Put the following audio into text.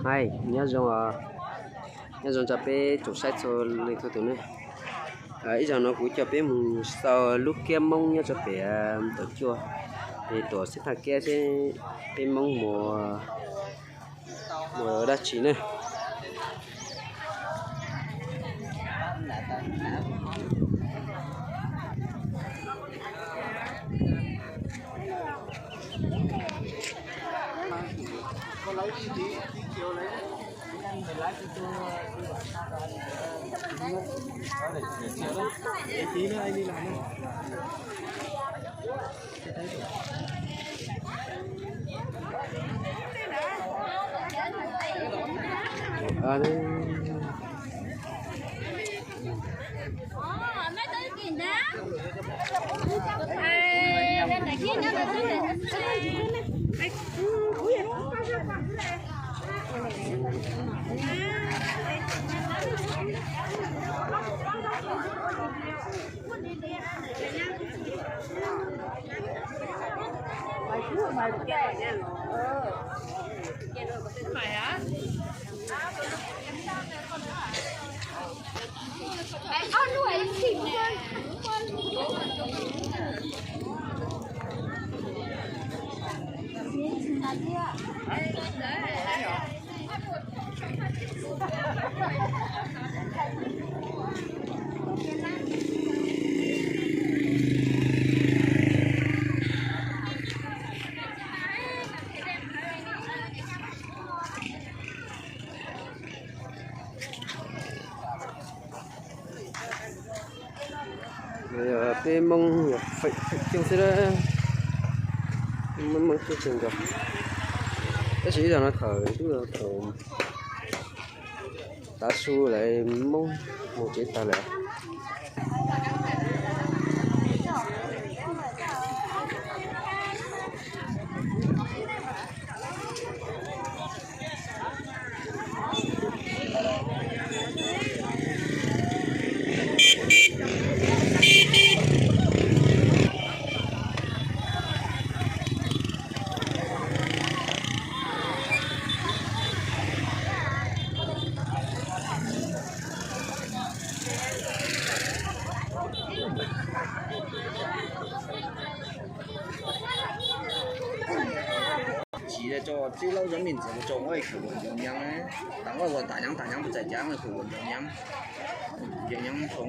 Hais, nyob zoo, nyob zoo rau peb tsoom saib txhua leej txhua tus ne. Ib zaug no kuv coj peb mus xauj lub kiab Moob nyob rau pem Ntawm Cua, es tuam xib thaj kiab seb peb Moob mus, mus dab tsi ne. Peb Moob yog feem coob xwb, Moob coob kawg nkaus. Tab sis ib zaug no thaum twb thaum tav su lawm Moob mus tsev tag lawm. Tsis tso txij laub zoov me ntxim tso ua khwv ua ncoov nyav, tam ua tam nyav tam nyav puas txais cav ua khwv ua ncoov nyav, ncoov nyav.